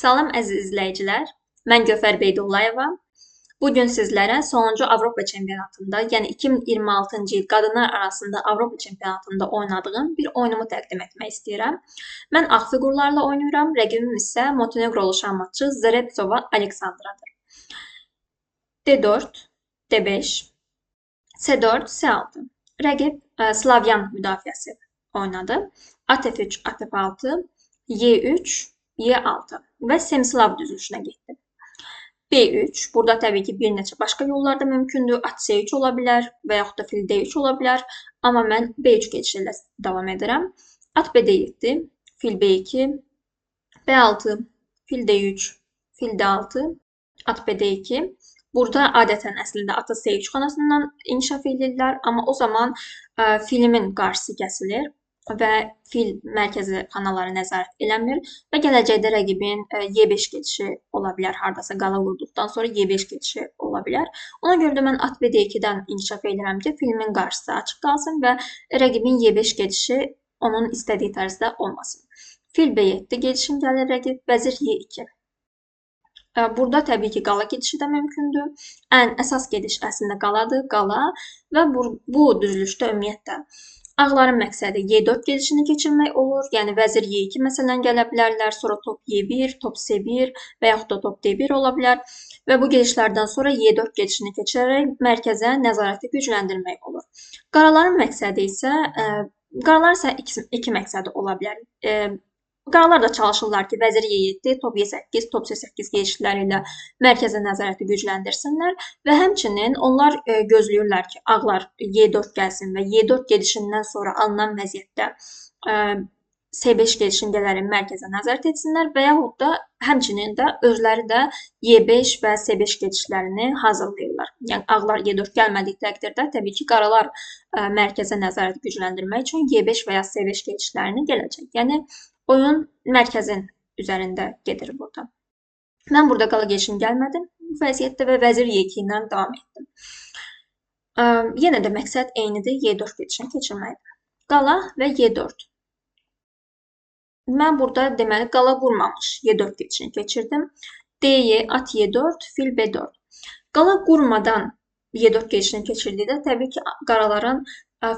Salam əziz izləyicilər, mən Gövhər Beydullayeva. Bu gün sizlərə sonuncu Avropa çempionatında, yəni 2026-cı il qadınlar arasında Avropa çempionatında oynadığım bir oyunumu təqdim etmək istəyirəm. Mən ağ fiqurlarla oynayıram, rəqibim isə Montenegrolu şahmatçı Zerebtsova Aleksandradır. D4, D5, C4, C6. Rəqib Slavyan müdafiəsi oynadı. At F3, at F6, Y3, Y6 və Semislav düzülüşünə getdi. B3, burada təbii ki, bir neçə başqa yollar da mümkündür. At C3 ola bilər və yaxud da fil D3 ola bilər. Amma mən B3 gedişi ilə davam edirəm. At BD7, fil B2, B6, fil D3, fil D6, at BD2. Burada adətən əslində atı C3 xanasından inkişaf edirlər, amma o zaman filimin qarşısı kəsilir və fil mərkəzi xanaları nəzarət eləmir və gələcəkdə rəqibin Y5 gedişi ola bilər. Hardasa qala vurduqdan sonra Y5 gedişi ola bilər. Ona görə də mən at BD2-dən inkişaf edirəm ki, filimin qarşısı açıq qalsın və rəqibin Y5 gedişi onun istədiyi tərzdə olmasın. Fil B7 gedişin gəlir rəqib, vəzir Y2. Burada təbii ki, qala gedişi də mümkündür. Ən əsas gediş əslində qaladır, qala və bu düzülüşdə ümumiyyətlə ağların məqsədi Y4 gedişini keçirmək olur. Yəni vəzir Y2 məsələn gələ bilərlər, sonra top Y1, top C1 və yaxud da top D1 ola bilər və bu gedişlərdən sonra Y4 gedişini keçirərək mərkəzə nəzarəti gücləndirmək olur. Qaraların məqsədi isə, qaraların isə iki məqsədi ola bilər. Qaralar da çalışırlar ki, vəzir Y7, top Y8, top C8 gedişləri ilə mərkəzə nəzarəti gücləndirsinlər və həmçinin onlar gözləyirlər ki, ağlar Y4 gəlsin və Y4 gedişindən sonra alınan vəziyyətdə C5 gedişin gələrək mərkəzə nəzarət etsinlər və yaxud da həmçinin də özləri də Y5 və C5 gedişlərini hazırlayırlar. Yəni ağlar Y4 gəlmədiyi təqdirdə təbii ki, qaralar mərkəzə nəzarəti gücləndirmək üçün Y5 və ya C5 gedişlərini gələcək. Yəni oyun mərkəzin üzərində gedir burada. Mən burada qala gedişin gəlmədim bu vəziyyətdə və vəzir Y2 ilə davam etdim. Yenə də məqsəd eynidir, Y4 gedişini keçirməkdir. Qala və Y4. Mən burada deməli qala qurmamış Y4 gedişini keçirdim. DY, at Y4, fil B4. Qala qurmadan Y4 gedişini keçirdikdə təbii ki, qaraların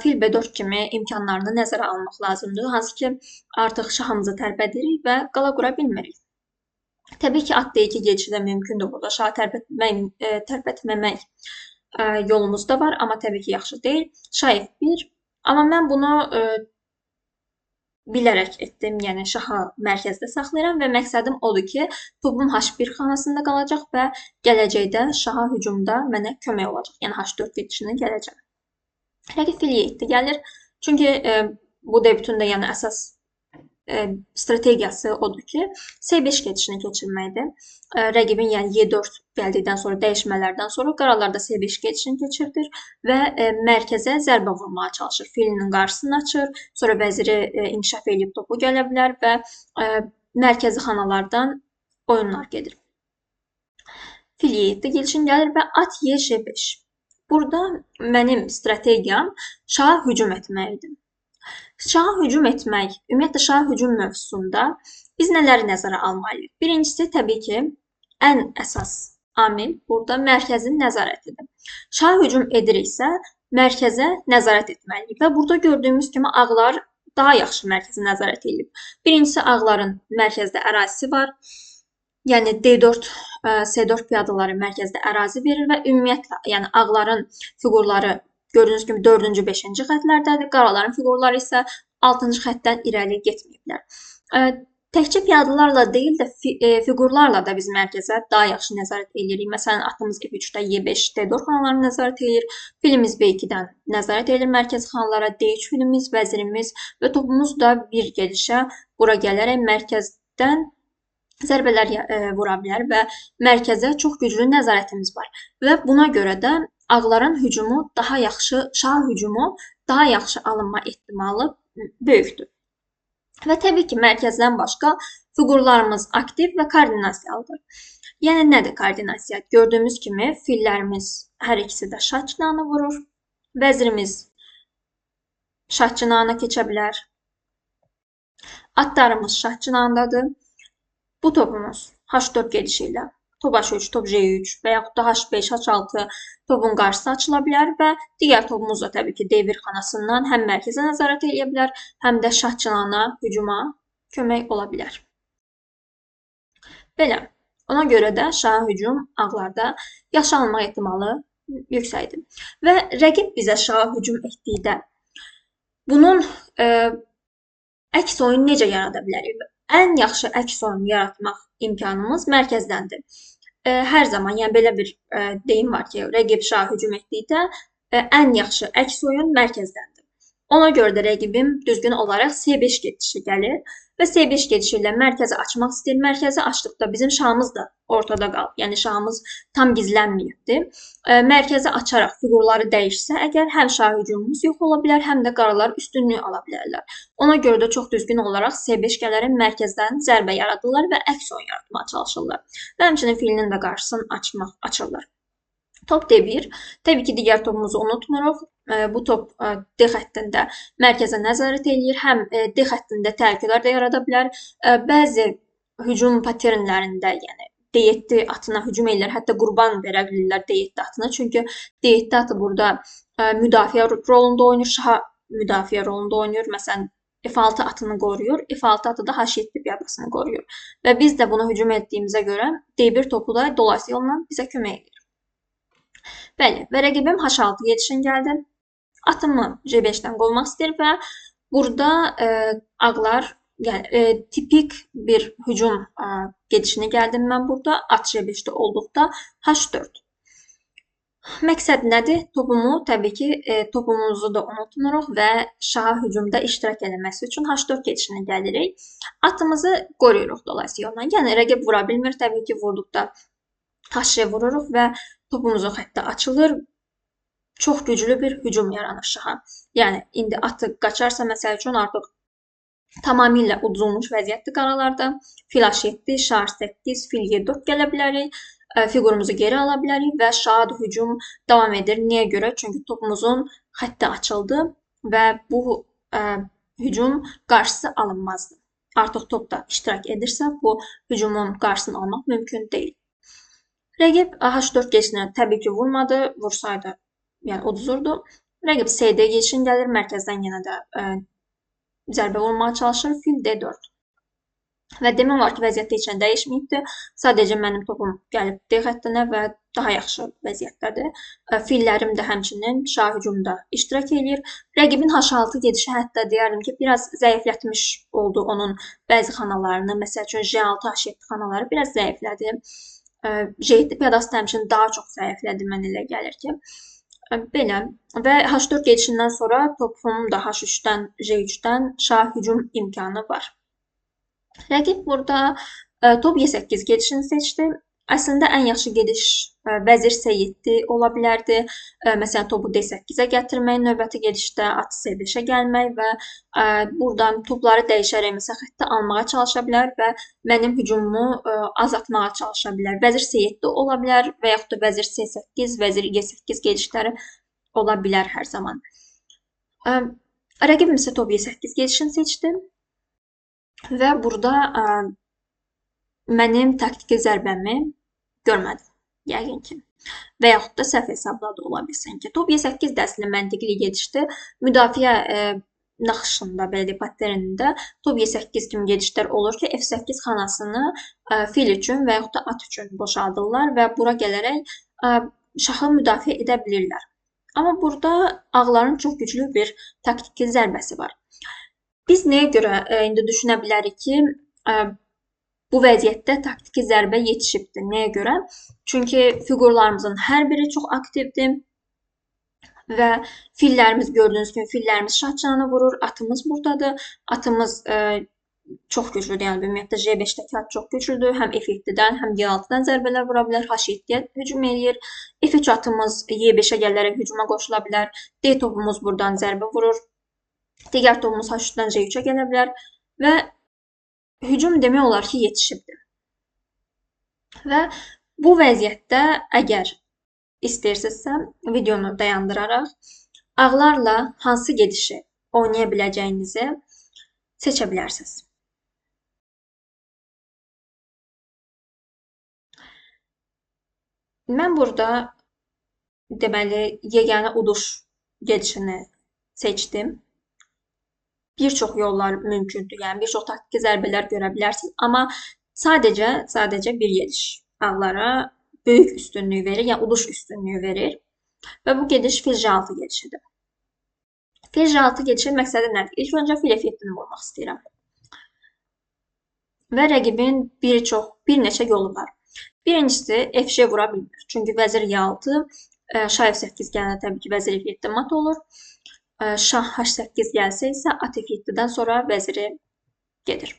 fil B4 kimi imkanlarını nəzərə almaq lazımdır. Hansı ki, artıq şahımızı tərpədirik və qala qura bilmirik. Təbii ki, at D2 gedişi də mümkündür burada. Şahı tərpətməmək yolumuz da var, amma təbii ki, yaxşı deyil. Şah F1. Amma mən bunu bilərək etdim. Yəni, şahı mərkəzdə saxlayıram və məqsədim odur ki, topum H1 xanasında qalacaq və gələcəkdə şaha hücumda mənə kömək olacaq. Yəni, H4 gedişini gələcəm. Rəqib fil Y7 gəlir. Çünki bu debütün də yəni əsas strategiyası odur ki, C5 gedişini keçirməkdir. Rəqibin yəni Y4 gəldikdən sonra dəyişmələrdən sonra qaralar da C5 gedişini keçirdir və mərkəzə zərbə vurmağa çalışır. Filinin qarşısını açır, sonra vəziri inkişaf edib topu gələ bilər və mərkəzi xanalardan oyunlar gedir. Fil Y7 gedişini gəlir və at Y5. Burada mənim strategiyam şaha hücum etmək idi. Şaha hücum etmək, ümumiyyətlə şaha hücum mövzusunda biz nələri nəzərə almalıyıq? Birincisi, təbii ki, ən əsas amil burada mərkəzin nəzarətidir. Şaha hücum ediriksə, mərkəzə nəzarət etməliyik və burada gördüyümüz kimi ağlar daha yaxşı mərkəzə nəzarət edib. Birincisi, ağların mərkəzdə ərazisi var. Yəni D4, C4 piyadaları mərkəzdə ərazi verir və ümumiyyətlə, yəni ağların fiqurları gördüyünüz kimi 4-cü, 5-ci xətlərdədir. Qaraların fiqurları isə 6-cı xəttdən irəli getməyiblər. Təkcə piyadalarla deyil də fiqurlarla da biz mərkəzə daha yaxşı nəzarət edirik. Məsələn, atımız F3-də Y5, D4 xanalarını nəzarət edir. Filimiz B2-dən nəzarət edir mərkəzi xanalara. D3 filimiz, vəzirimiz və topumuz da bir gedişə bura gələrək mərkəzdən zərbələr vura bilər və mərkəzə çox güclü nəzarətimiz var. Və buna görə də ağların hücumu daha yaxşı, şah hücumu daha yaxşı alınma ehtimalı böyükdür. Və təbii ki, mərkəzdən başqa fiqurlarımız aktiv və koordinasiyalıdır. Yəni, nədir koordinasiya? Gördüyümüz kimi fillərimiz hər ikisi də şah cinahını vurur. Vəzirimiz şah cinahına keçə bilər. Atlarımız şah cinahındadır. Bu topumuz H4 gedişi ilə top H3, top G3 və yaxud da H5, H6 topun qarşısı açıla bilər və digər topumuz da təbii ki, D1 xanasından həm mərkəzə nəzarət eləyə bilər, həm də şah cinahına hücuma kömək ola bilər. Belə, ona görə də şaha hücum ağlarda yaxşı alınmaq ehtimalı yüksəkdir. Və rəqib bizə şaha hücum etdikdə bunun əks oyun necə yarada bilərik? Ən yaxşı əks oyun yaratmaq imkanımız mərkəzdəndir. Hər zaman, yəni belə bir deyim var ki, rəqib şaha hücum etdikdə ən yaxşı əks oyun mərkəzdəndir. Ona görə də rəqibim düzgün olaraq C5 gedişi gəlir və C5 gedişi ilə mərkəzi açmaq istəyir. Mərkəzi açdıqda bizim şahımız da ortada qalır. Yəni şahımız tam gizlənməyibdir. Mərkəzi açaraq fiqurları dəyişsə, əgər həm şah hücumumuz yox ola bilər, həm də qaralar üstünlüyü ala bilərlər. Ona görə də çox düzgün olaraq C5 gələrək mərkəzdən zərbə yaradırlar və əks oyun yaratmağa çalışırlar. Və həmçinin filinin də qarşısını açırlar. Top D1. Təbii ki, digər topumuzu unutmuruq. Bu top D xəttində mərkəzə nəzarət eləyir. Həm D xəttində təhlükələr də yarada bilər. Bəzi hücum paternlərində, yəni D7 atına hücum eləyir. Hətta qurban verə bilirlər D7 atına. Çünki D7 atı burada müdafiə rolunda oynayır. Şaha müdafiə rolunda oynayır. Məsələn, F6 atını qoruyur. F6 atı da H7 piyadasını qoruyur. Və biz də bunu hücum etdiyimizə görə D1 topu da dolayısı yolla bizə kömək edir. Bəli, və rəqibim H6 gedişin gəldi. Atımı G5-dən qovmaq istəyir və burada ağlar, yəni tipik bir hücum gedişini gəldim mən burada. At G5-də olduqda H4. Məqsəd nədir? Topumu, təbii ki, topumuzu da unutmuruq və şaha hücumda iştirak eləməsi üçün H4 gedişini gəlirik. Atımızı qoruyuruq dolayısı yolla. Yəni rəqib vura bilmir. Təbii ki, vurduqda H vururuq və topumuzun xətti açılır. Çox güclü bir hücum yaranır şaha. Yəni, indi atı qaçarsa, məsəl üçün, artıq tamamilə uduzulmuş vəziyyətdir qaralarda. Fil H7, şah H8, fil G4 gələ bilərik. Fiqurumuzu geri ala bilərik və şaha da hücum davam edir. Niyə görə? Çünki topumuzun xətti açıldı və bu hücum qarşısı alınmazdı. Artıq top da iştirak edirsə, bu hücumun qarşısını almaq mümkün deyil. Rəqib H4 gedişini təbii ki, vurmadı. Vursaydı, yəni uduzurdu. Rəqib CD gedişini gəlir. Mərkəzdən yenə də zərbə vurmağa çalışır. Fil D4. Və demək olar ki, vəziyyətdə heç nə dəyişməyibdir. Sadəcə mənim topum gəlib D xəttinə və daha yaxşı vəziyyətdədir. Fillərim də həmçinin şah hücumda iştirak eləyir. Rəqibin H6 gedişi hətta deyərdim ki, biraz zəiflətmiş oldu onun bəzi xanalarını. Məsəl üçün, G6, H7 xanaları biraz zəiflədi. G7 piyadası həmçinin daha çox zəiflədi, mən elə gəlir ki. Belə. Və H4 gedişindən sonra topum da H3-dən, G3-dən şah hücum imkanı var. Rəqib burada top E8 gedişini seçdi. Əslində ən yaxşı gediş vəzir C7 ola bilərdi. Məsələn, topu D8-ə gətirmək, növbəti gedişdə at C5-ə gəlmək və buradan topları dəyişərək məsələn xətti almağa çalışa bilər və mənim hücumumu azaltmağa çalışa bilər. Vəzir C7 ola bilər və yaxud da vəzir C8, vəzir G8 gedişləri ola bilər hər zaman. Rəqibim isə top E8 gedişini seçdi və burada mənim taktiki zərbəmi görmədim, yəqin ki. Və yaxud da səhv hesabladı ola bilsin ki. Top E8 də əslində məntiqli gedişdi. Müdafiə naxışında, belə deyək, patternində top E8 kimi gedişlər olur ki, F8 xanasını fil üçün və yaxud da at üçün boşaldırlar və bura gələrək şahı müdafiə edə bilirlər. Amma burada ağların çox güclü bir taktiki zərbəsi var. Biz nəyə görə indi düşünə bilərik ki, bu vəziyyətdə taktiki zərbə yetişibdir. Nəyə görə? Çünki fiqurlarımızın hər biri çox aktivdir və fillərimiz, gördüyünüz kimi fillərimiz şah canı vurur, atımız buradadır. Atımız çox güclüdür, yəni ümumiyyətlə G5-dəki at çox güclüdür. Həm F7-dən, həm G6-dan zərbələr vura bilər, H7-yə hücum eləyir. F3 atımız E5-ə gələrək hücuma qoşula bilər. D topumuz buradan zərbə vurur. Digər topumuz H3-dən G3-ə gələ bilər və hücum demək olar ki, yetişibdir. Və bu vəziyyətdə əgər istəyirsinizsə, videonu dayandıraraq ağlarla hansı gedişi oynaya biləcəyinizi seçə bilərsiniz. Mən burada deməli yeganə uduş gedişini seçdim. Bir çox yollar mümkündür. Yəni bir çox taktiki zərbələr görə bilərsiniz, amma sadəcə bir gediş ağlara böyük üstünlüyü verir, yəni uduş üstünlüyü verir. Və bu gediş fil G6 gedişidir. Fil G6 gedişin məqsədi nədir? İlk öncə fil F7-ni vurmaq istəyirəm. Və rəqibin bir neçə yolu var. Birincisi FG vura bilmir. Çünki vəzir E6, şah F8 gələndə təbii ki, vəzir F7 mat olur. Şah H8 gəlsə isə at F7-dən sonra vəziri gedir.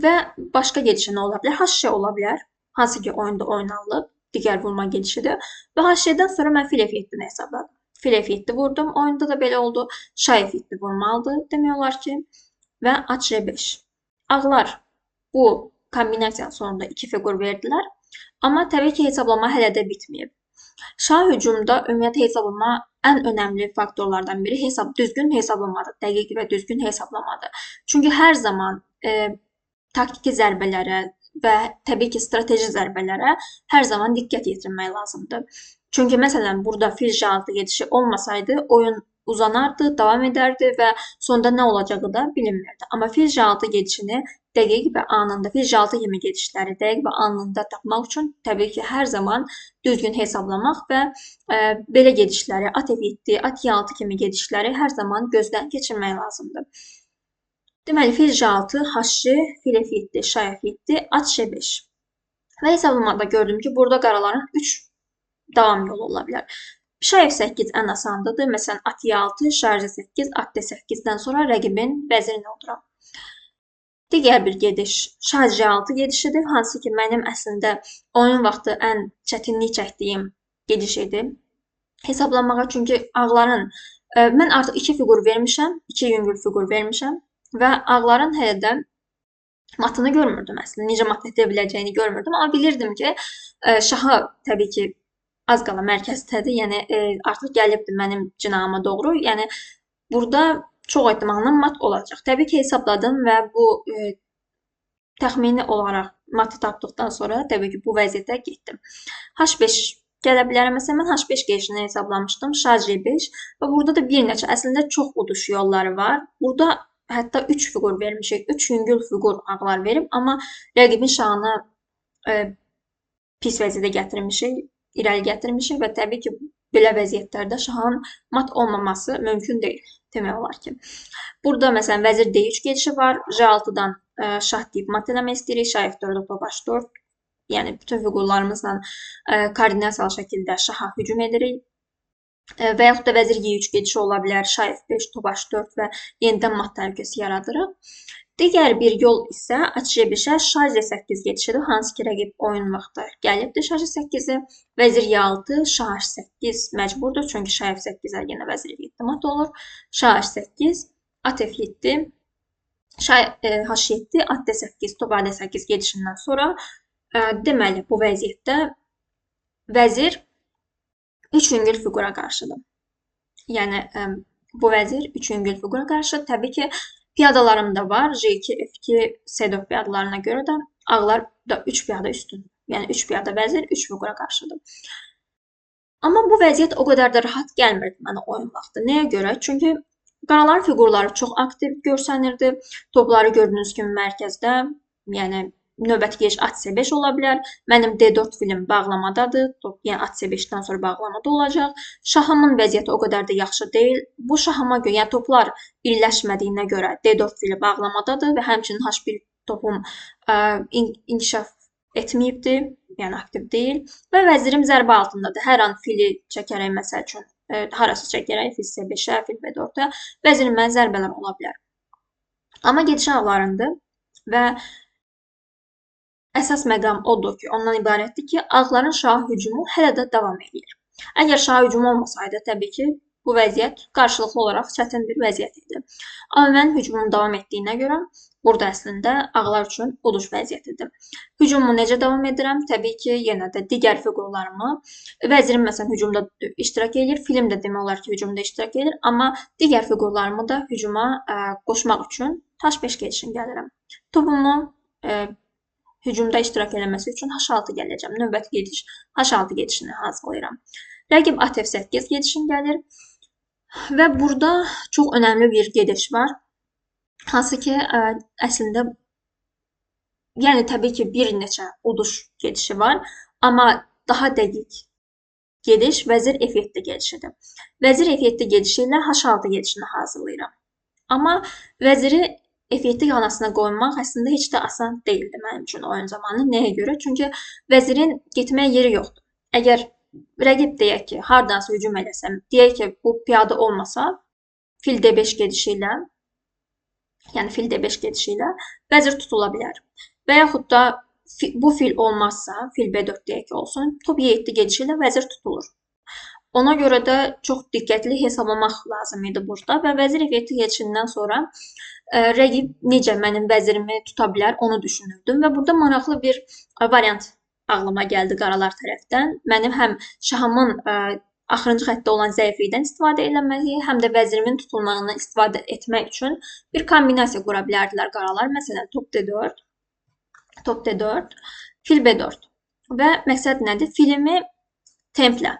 Və başqa gedişi nə ola bilər? HC ola bilər. Hansı ki, oyunda oynanılıb. Digər vurma gedişidir. Və HC-dən sonra mən fil F7-ni hesabladım. Fil F7 vurdum. Oyunda da belə oldu. Şah F7 vurmalıdır demək olar ki. Və at G5. Ağlar bu kombinasiyanın sonunda 2 fiqur verdilər. Amma təbii ki, hesablama hələ də bitməyib. Şah hücumda ümumiyyətlə hesablama ən önəmli faktorlardan biri düzgün hesablamadır. Dəqiq və düzgün hesablamadır. Çünki hər zaman taktiki zərbələrə və təbii ki, strateji zərbələrə hər zaman diqqət yetirmək lazımdır. Çünki məsələn, burada fil G6 gedişi olmasaydı, oyun uzanardı, davam edərdi və sonda nə olacağı da bilinmirdi. Amma fil G6 gedişini dəqiq və anında, fil G6 kimi gedişləri dəqiq və anında tapmaq üçün təbii ki, hər zaman düzgün hesablamaq və belə gedişləri, at F7, at E6 kimi gedişləri hər zaman gözdən keçirmək lazımdır. Deməli, fil G6, HC, fil F7, şah F7, at G5. Və hesablamada gördüm ki, burada qaraların 3 davam yolu ola bilər. Şah F8 ən asandıdır. Məsələn, at E6, şah C8, at D8-dən sonra rəqibin vəzirini oduram. Digər bir gediş şah C6 gedişidir. Hansı ki, mənim əslində oyun vaxtı ən çətinlik çəkdiyim gediş idi hesablamağa. Çünki ağların, mən artıq 2 fiqur vermişəm, 2 yüngül fiqur vermişəm və ağların hələ də matını görmürdüm əslində. Necə mat edə biləcəyini görmürdüm. Amma bilirdim ki, şahı təbii ki, az qala mərkəzdədir, yəni artıq gəlibdir mənim cinahıma doğru. Yəni burada çox ehtimalla mat olacaq. Təbii ki, hesabladım və bu təxmini olaraq matı tapdıqdan sonra təbii ki, bu vəziyyətə getdim. H5 gələ bilərəm. Məsələn, mən H5 gedişini hesablamışdım. Şah G5 və burada da bir neçə, əslində çox uduş yolları var. Burada hətta 3 fiqur vermişik. 3 yüngül fiqur ağlar verib, amma rəqibin şahını pis vəziyyətə gətirmişik, irəli gətirmişik və təbii ki, belə vəziyyətlərdə şahın mat olmaması mümkün deyil, demək olar ki. Burada məsələn, vəzir D3 gedişi var. G6-dan şah deyib mat eləmək istəyirik. Şah F4, top H4. Yəni, bütün fiqurlarımızla koordinasiyalı şəkildə şaha hücum edirik. Və yaxud da vəzir G3 gedişi ola bilər. Şah F5, top H4 və yenidən mat təhlükəsi yaradırıq. Digər bir yol isə at G5-ə şah C8 gedişidir. Hansı ki, rəqib oyun vaxtı gəlibdir şah C8-i. Vəzir E6, şah H8 məcburdur. Çünki şah F8-ə yenə vəzir F7 mat olur. Şah H8, at F7, şah H7, at D8, top A D8 gedişindən sonra deməli, bu vəziyyətdə vəzir 3 yüngül fiqura qarşıdır. Yəni, bu vəzir 3 yüngül fiqura qarşı. Təbii ki, piyadalarım da var. G2, F2, C4 piyadalarına görə də ağlar da 3 piyada üstün. Yəni, 3 piyada vəzir 3 fiqura qarşıdır. Amma bu vəziyyət o qədər də rahat gəlmirdi mənə oyun vaxtı. Nəyə görə? Çünki qaraların fiqurları çox aktiv görsənirdi. Topları gördüyünüz kimi mərkəzdə, yəni növbəti gediş at C5 ola bilər. Mənim D4 filim bağlamadadır. Top, yəni at C5-dən sonra bağlamada olacaq. Şahımın vəziyyəti o qədər də yaxşı deyil. Bu şahıma görə, yəni toplar birləşmədiyinə görə D4 fili bağlamadadır və həmçinin H1 topum inkişaf etməyibdir, yəni aktiv deyil və vəzirim zərbə altındadır. Hər an fili çəkərək, məsəl üçün, harası çəkərək, fil C5-ə, fil B4-ə vəzirimə zərbələr ola bilər. Amma gediş ağlarındır və əsas məqam odur ki, ondan ibarətdir ki, ağların şah hücumu hələ də davam edir. Əgər şah hücumu olmasaydı, təbii ki, bu vəziyyət qarşılıqlı olaraq çətin bir vəziyyət idi. Amma mən hücumum davam etdiyinə görə burada əslində ağlar üçün uduş vəziyyətidir. Hücumumu necə davam edirəm? Təbii ki, yenə də digər fiqurlarımı, vəzirim məsələn hücumda iştirak edir, filim də demək olar ki, hücumda iştirak edir, amma digər fiqurlarımı da hücuma qoşmaq üçün H5 gedişini gəlirəm. Topumu Hücumda iştirak eləməsi üçün H6 gələcəm. Növbəti gediş H6 gedişini hazırlayıram. Rəqib at F8 gedişin gəlir. Və burada çox önəmli bir gediş var. Hansı ki, əslində, yəni təbii ki, bir neçə uduş gedişi var. Amma daha dəqiq gediş vəzir F7 gedişidir. Vəzir F7 gedişi ilə H6 gedişini hazırlayıram. Amma vəziri F7 xanasına qoymaq əslində heç də asan deyildi mənim üçün oyun zamanı. Nəyə görə? Çünki vəzirin getməyə yeri yoxdur. Əgər rəqib deyək ki, hardansa hücum eləsəm, deyək ki, bu piyada olmasa, fil D5 gedişi ilə, yəni fil D5 gedişi ilə vəzir tutula bilər. Və yaxud da bu fil olmazsa, fil B4 deyək ki olsun, top E7 gedişi ilə vəzir tutulur. Ona görə də çox diqqətli hesablamaq lazım idi burada və vəzir F7 gedişindən sonra rəqib necə mənim vəzirimi tuta bilər onu düşünürdüm və burada maraqlı bir variant ağlıma gəldi qaralar tərəfdən. Mənim həm şahımın axırıncı xəttdə olan zəiflikdən istifadə eləməyi, həm də vəzirimin tutulmağından istifadə etmək üçün bir kombinasiya qura bilərdilər qaralar. Məsələn, top D4, top D4, fil B4 və məqsəd nədir? Filimi templə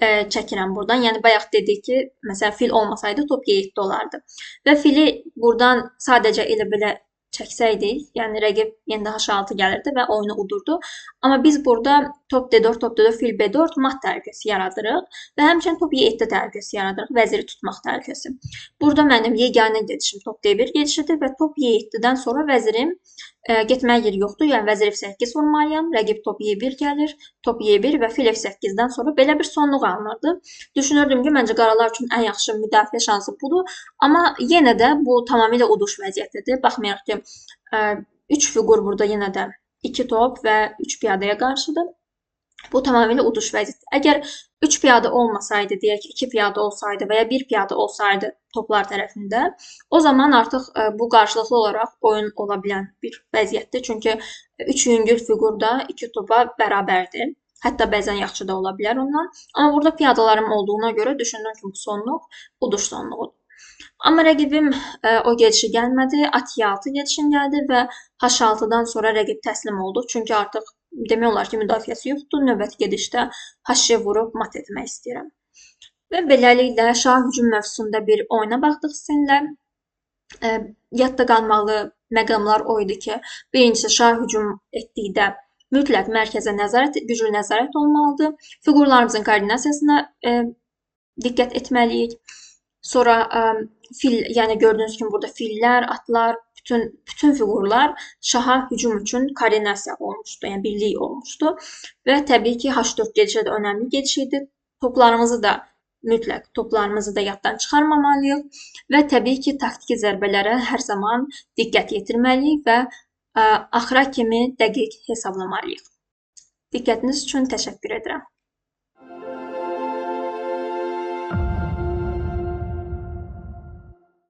çəkirəm buradan. Yəni, bayaq dedik ki, məsələn, fil olmasaydı top G7 olardı. Və fili buradan sadəcə elə belə çəksəydik, yəni rəqib yenə də H6 gəlirdi və oyunu udurdu. Amma biz burada top D4, top D4, fil B4 mat təhlükəsi yaradırıq və həmçinin top E7 təhlükəsi yaradırıq, vəziri tutmaq təhlükəsi. Burada mənim yeganə gedişim top D1 gedişidir və top E7-dən sonra vəzirim getməyə yeri yoxdur. Yəni vəzir F8 vurmalıyam, rəqib top E1 gəlir, top E1 və fil F8-dən sonra belə bir sonluq alınırdı. Düşünürdüm ki, məncə qaralar üçün ən yaxşı müdafiə şansı budur. Amma yenə də bu tamamilə uduş vəziyyətidir. Baxmayaraq ki, 3 fiqur burada yenə də 2 top və 3 piyadaya qarşıdır. Bu tamamilə uduş vəziyyətidir. Əgər 3 piyada olmasaydı, deyək ki, 2 piyada olsaydı və ya 1 piyada olsaydı toplar tərəfində, o zaman artıq bu qarşılıqlı olaraq oyun ola bilən bir vəziyyətdir. Çünki 3 yüngül fiqur da 2 topa bərabərdir. Hətta bəzən yaxşı da ola bilər ondan. Amma burada piyadalarım olduğuna görə düşündüm ki, bu sonluq uduş sonluğudur. Amma rəqibim o gedişi gəlmədi. At E6 gedişin gəldi və H6-dan sonra rəqib təslim oldu. Çünki artıq demək olar ki, müdafiəsi yoxdur. Növbəti gedişdə H vurub mat etmək istəyirəm. Və beləliklə şah hücum mövzusunda bir oyuna baxdıq sizinlə. Yadda qalmalı məqamlar o idi ki, birincisi şah hücum etdikdə mütləq mərkəzə nəzarət, güclü nəzarət olmalıdır. Fiqurlarımızın koordinasiyasına diqqət etməliyik. Sonra fil, yəni gördüyünüz kimi burada fillər, atlar, bütün fiqurlar şaha hücum üçün koordinasiya olmuşdu, yəni birlik olmuşdu. Və təbii ki, H4 gedişi də önəmli gediş idi. Toplarımızı da mütləq toplarımızı da yaddan çıxarmamalıyıq və təbii ki, taktiki zərbələrə hər zaman diqqət yetirməliyik və axıra kimi dəqiq hesablamalıyıq. Diqqətiniz üçün təşəkkür edirəm.